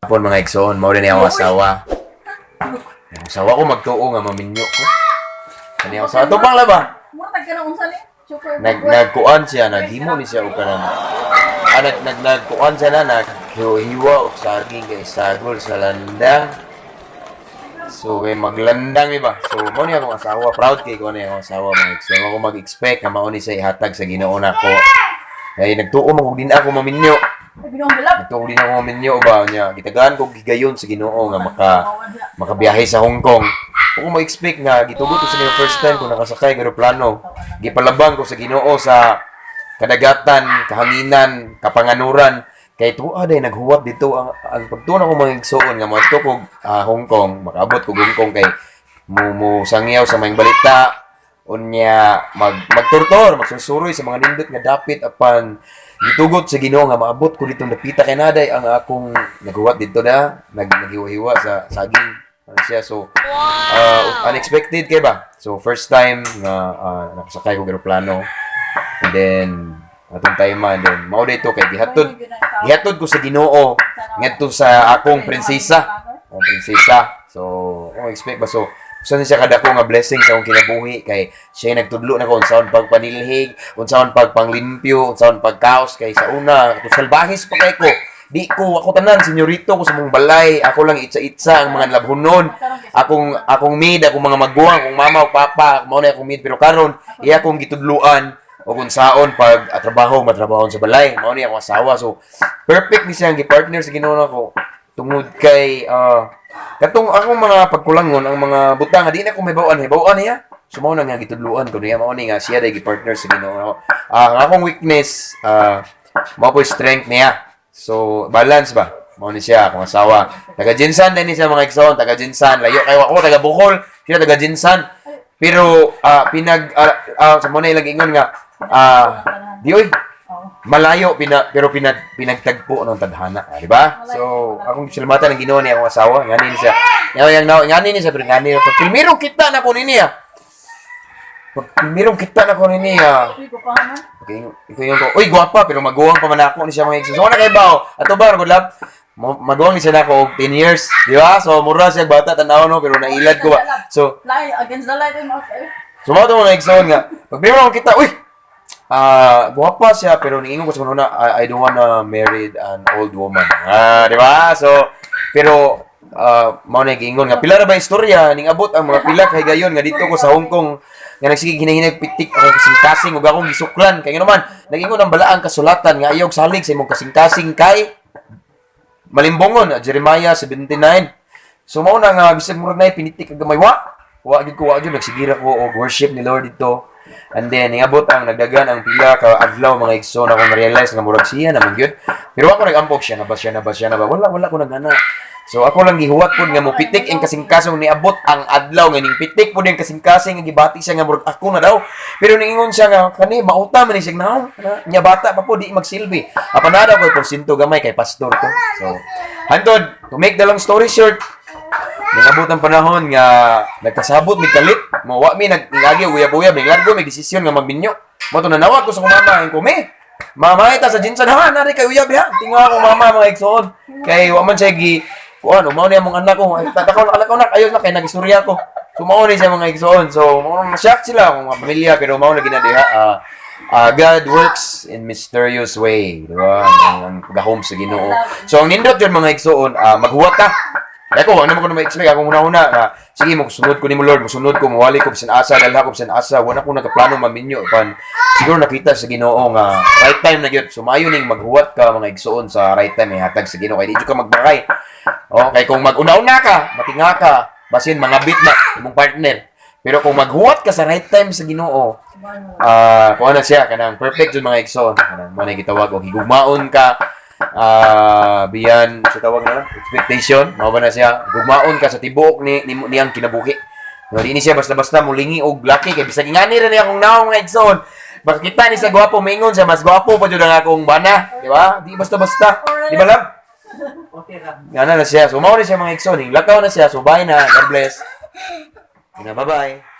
Hapon, mga igsoon, mao ni akong asawa. Ang asawa ko magtuo nga maminyo ko. Kani akong asawa. Tupang la ba? Mura tag ka na unsa ni? Super. Nagkuan siya, naghimo ni siya og kanang nag nag nagkuan siya na naghiwa og saging kay sagol sa landang. So kay maglandang, di ba? So mao ni akong asawa, proud kay ko ni akong asawa, mga igsoon. Ako mag-expect nga mao ni siya ihatag sa Ginoo nako. Kay nagtuo man kog din ako maminyo. Ay, binuang bilab. Nagtuo din ako maminyo ba niya. Gitagaan ko gigayon sa Ginoo nga makabiyahe sa Hong Kong. Kung ma-expect nga gitugot ko sa Ginoo, first time ko nakasakay ng eroplano. Gipalabang ko sa Ginoo sa kadagatan, kahanginan, kapanganuran. Kay tuwa day naghuwat dito ang pagtuon ako mga igsoon nga moadto ko Hong Kong, makaabot ko Hong Kong kay mo sangyaw sa mga balita, unya magtortor, magsursuroy sa mga nindot nga dapit, apan gitugot sa Ginoo nga maabot ko dito napita kay naday ang akong naghuwat dito na naghiwa-hiwa sa saging ano siya. So unexpected kay ba. So first time nga nakasakay ko eroplano and then atong time and then mao dito kay gihatod gihatod ko sa Ginoo ngadto sa akong prinsesa, akong prinsesa. So kung expect ba, so usa ni siya kadako nga blessing sa akong kinabuhi kay siya nagtudlo nako unsaon pagpanilhig, unsaon pagpanglimpyo, unsaon pagkaos, kay sa una kato salbahis pa kay ko. Di ko ako tanan senyorito ko sa mong balay, ako lang itsa-itsa ang mga labhonon. Akong maid, akong mga maguwang, akong mama o papa, mao na akong maid, pero karon iya akong gitudluan o kung saon pag trabaho, matrabahon sa balay. Mao ni akong asawa. So perfect ni siya ang gi-partner sa Ginoo nako tungod kay katong akong mga pagkulangon, ang mga butang nga di na ko mahibaw-an, hibaw-an niya. So mao na nga gitudluan ko niya, mao ni nga siya day gi-partner sa Ginoo. Ang akong weakness, mao po strength niya. So balance ba? Mao ni siya akong asawa. Taga GenSan din ni siya, mga igsoon, taga GenSan. Layo kayo ako, taga Bohol, siya taga GenSan. Pero pinag sa mo na ilang ingon nga di oy malayo pero pinagtagpo ng tadhana, di ba? So akong salamatan ng Ginoo ni akong asawa, ngani ni siya. Yang yang ngani ni siya, pero ngani pag primero kita na ko niya. Pag primero kita na ko niya. Uy, gupahan na. Okay, ikaw yung ko, uy, gwapa, pero maguwang pa man ako ni siya, mga igsoon. So, wala kay bao. Ato ba, good love? Maguwang ni siya nako og 10 years, di ba? So, mura siya bata, tanaw no, pero nailad ko ba. So, Lahi, against the light, ay mga kayo. So, mao to, mga igsoon, nga pag primero akong kita, uy, gwapa siya, pero niingon ko sa una, I don't wanna marry an old woman. Ah, di ba? So, pero mao na giingon nga pila ra ba istorya ning abot ang mga pila kay gayon nga dito ko sa Hong Kong nga nagsige hinahinag pitik akong kasing-kasing ug akong gisuklan kay ngano man nagingon ang balaang kasulatan nga ayaw salig sa imong kasing-kasing kay malimbongon, Jeremiah 79. So mao na nga bisag murag nay pinitik kag gamay, wa gyud ko, wa gyud nagsigira ko og worship ni Lord dito. And then niabot ang nagdagan ang pila ka adlaw, mga igsoon, akong na-realize nga murag siya naman gyud. Pero ako nag-ampok, siya na ba, siya na ba, siya na ba? Wala, wala ko nagana. So ako lang gihuwat pud nga mopitik ang kasing-kasing. Niabot ang adlaw nga ning pitik pud ang kasing-kasing nga gibati siya nga murag ako na daw. Pero niingon siya nga kani mauta man ni siya naong nya bata pa po di magsilbi. Apan naa daw koy porsyento gamay kay pastor to. So hantod, to make the long story short, nangabot ang panahon nga nagkasabot mig kalit, mo wa mi nag-agi uyab-uyab, ning largo may desisyon nga magminyo. Mo to nanawag ko sa akong mama, ko me. Mama ita sa GenSan ha, nari kay uyab ha. Tinga ako mama, mga igsoon. Kay wa man siya gi kuan, mao ni among anak ko. Tatakaw na anak ko nak, ayos na kay nagistorya ko. So mao ni siya, mga igsoon. So mao na shock sila akong mga pamilya, pero mao na ginadiha. God works in mysterious way, di ba? Ang gahom sa Ginoo. So ang nindot yun, mga igsoon, maghuwat ta. Kaya ko, ano mo ko na ma-expect, ako muna-una, nga, sige, mo sunod ko ni mo Lord, musunod ko, muwali ko, bisan asa, dalha ko, bisan asa, wala ko nagkaplano maminyo, pan, siguro nakita sa Ginoo nga, right time na gyud. So, maayo ning maghuwat ka, mga igsoon, sa right time, ihatag sa Ginoo, kay di jud ka magbakay. Okay, kung mag-una-una ka, matinga ka, basin, mangabit na, imong partner. Pero kung maghuwat ka sa right time sa Ginoo, kuha na siya, kanang perfect jud, mga igsoon. Kanang mo na gitawag og higugmaon ka, biyan sa tawag na lang, expectation, mao ba na siya, gugmaon ka sa tibuok ni niyang kinabuhi. No, di ni siya basta-basta mulingi og laki kay bisag ingani ra niya akong naong, mga igsoon. Makita ni sa gwapo, maingon siya mas gwapo pa jud ang akong bana, di ba? Di basta-basta. Di ba, love? Okay ra. Ngana na siya. So mao ni siya, mga igsoon. Lakaw na siya. So bye na. God bless. Na, bye-bye.